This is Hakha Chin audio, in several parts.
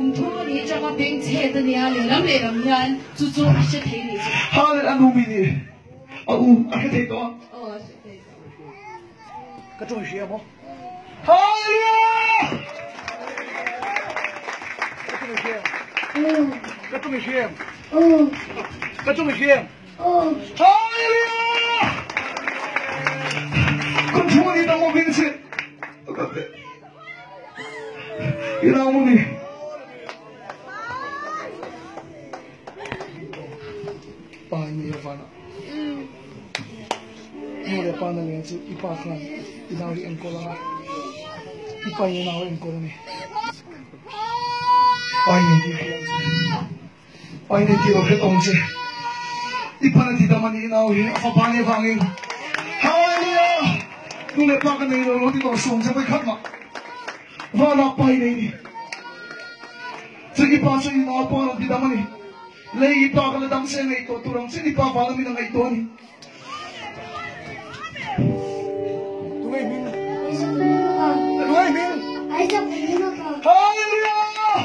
Kum thum a nih chang a beng chet a nia lehlam lehlam hian chu chu a hre thei nih chu. Hallel a nu mi nih a u a hre thei tawh a. Aw a hre thei tawh. Ka ṭawng i hria maw? Hallelujah! Ka ṭawng i hria. Ka ṭawng i hria. Ka ṭawng i hria. Hallelujah! Kum thum a nih dang maw bing si? I nau mu nih pa ni a van ah nu le pa na len cu i pa khan i nau hi enkawl a i pa i nau enkawl a ni pa nei ti hriam che pa nei ti lo hret awm che i pa na ti dam ani i nau hi a fapa ne vangin hallelujah nu le pa ka nei lo lo ti tawh sawm che voi khat mah vanah pa i nei ni chu i pa chu i nau pa lo ti dam ani Lei i pa ka la dam se ngaih tawh tur ang chin i pa van amin a ngaih tawh a ni. Tunge hming? Tunge hming? Hallelujah!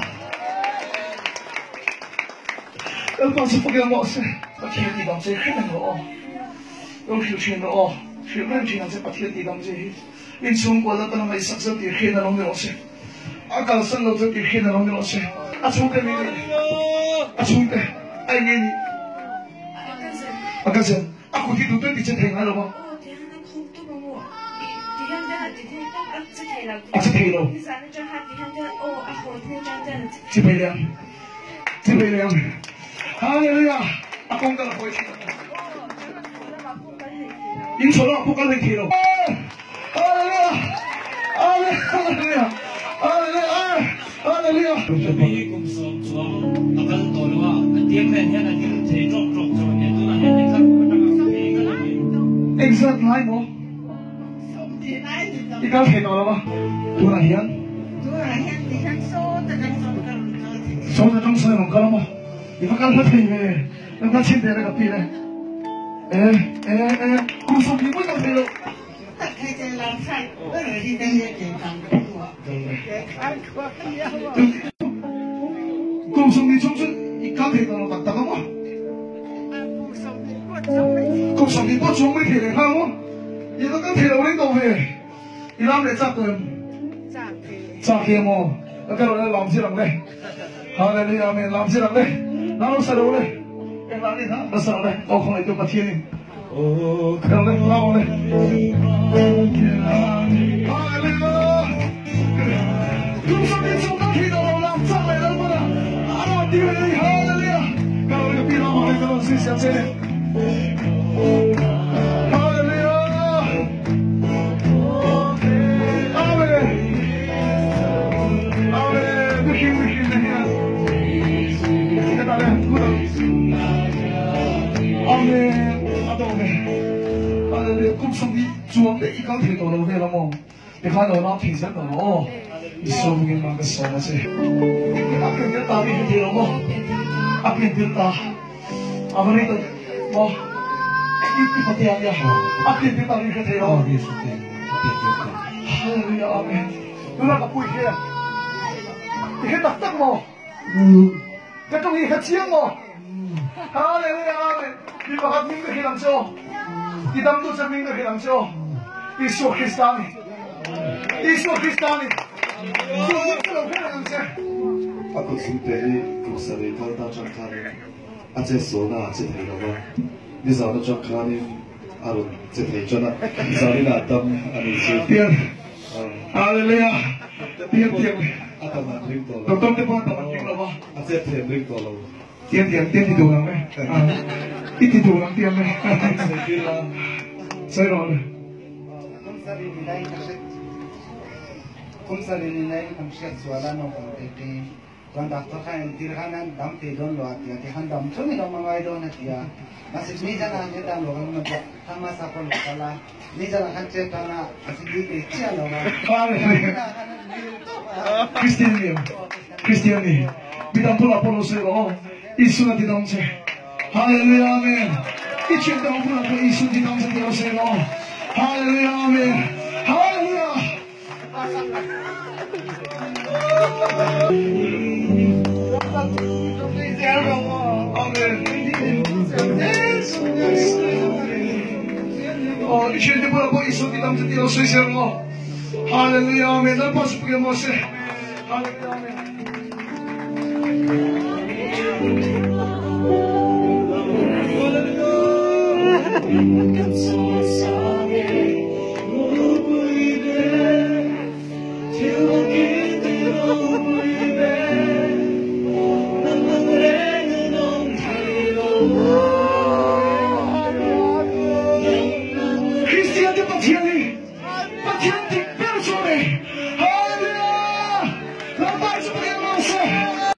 Lalpa chu fakin rawh se. Pathian ti dam che hrim ang rawh aw. Lo hrilh thin rawh aw. Hrilh reng thin ang che Pathian ti dam che hi. In chhungkua Lalpan a ngaihsak zel tih hriat a lo ni rawh se. A kalsan lo zel tih hriat a lo ni rawh se. A chhungte mi nih? A chhungte a eng nge nih? A cousin. A kut hi duh ti che thei ngai lo va. A che thei lo. Chi phei leh ang. Chi phei leh ang. Hallelujah. A kawng kal a pawi thin. In chho lamah pawh kal hlei thei lo. Hallelujah! Hallelujah! Hallelujah! Hallelujah! Hemi hi kum sawm chuang a kal tawh lo a, a tiang nen hian a ding thei tawk tawk chu a nia, tunah hian ni khat atanga phei ngat a ni. Engzat ngai maw? I kal thei tawh lo a, tunah hian. Sawt atang sawn rawn kal a maw? I va kal hla thei ve, lo kal chhin teh le ka pi le. E, e, e, kum 20 pawh i kal thei lo. Kum 20 chung chu i kal thei tawh lo tak tak a maw? Kum 20 pawh chuang mai thei leh nghal maw? I va kal thei lo reng tawh ve. I lam leh chak tawh em? Chak e maw? Ka kal lo lam zir ang le. Hallelujah amen lam zir ang le. Lam lo sa lo le. Eng lam ni ha? La sa lo le. Aw khawngaih tu Pathian in. Kal le lam le. Hallelujah. Kum sam ni chung kan thi do lo lam chak le lal mana. Ano ti le hallelujah. Kal le ka pi lam le ka lo si siam che le. Hallelujah. Amen. Amen. Mihring mihring na hian. Ka ta le. Amen. Adome. Hallelujah. Kum 20 chuang le i kal thei tawh lo vel a maw? Tikhan lo lam thei zel tawh rawh aw. I sawm ngin mang ka sawm a che. A pian tir ta mi hi thei lo maw? A pian tir ta. A va rei tawh maw? I i patea nia. A pian tir ta mi hi thei lo. Hallelujah. Amen. Tuna ka pui hian. I hre tak tak maw? Ka ṭawng hi ka chiang maw? Hallelujah Amen. Mi pakhat hming ka hrilh ang che aw. Ti damtu che hming ka hrilh ang che aw. Isua Krista ni. Isua Krista ni. Chu hming ka lo hrilh reng ang che. A kut hlute hi kum sarih kal ta atang khanin a che sualna a che thei lo va, nizan atang khanin a rawn che thei tan a, zaninah dam a ni chu. Tiang Hallelujah Tiang tiang A tam an ring tawh lo. Doctor te pawh a tam an ring lo va. A chet thei an ring tawh lo. Tiang tiang tiang ti tur ang e. I ti tur ang tiang e. Sawi rawh le. Kum sarih ni nai kan hriat sual a naupang te te chuan doctor khan entir khan an dam thei dawn lo a ti a ti khan dam chung i dam a ngai dawn a ti a mahse nizan ah he dam lo kan awm a thla hmasa pawh lo kal a nizan ah khan chet tan a a si nui thei chiah lo a Christian ni Christian ni midang bulah pawh lo sawi rawh aw Isua ti dam che Hallelujah Amen i thian te ho bulah pawh Isua ti dam che tih lo sawi rawh aw Hallelujah Amen Hallelujah. I thian te bula pawh Isua ti dam che ti lo sawi sel maw? Hallelujah Amen. Lalpa su pek maw se. Hallelujah Amen.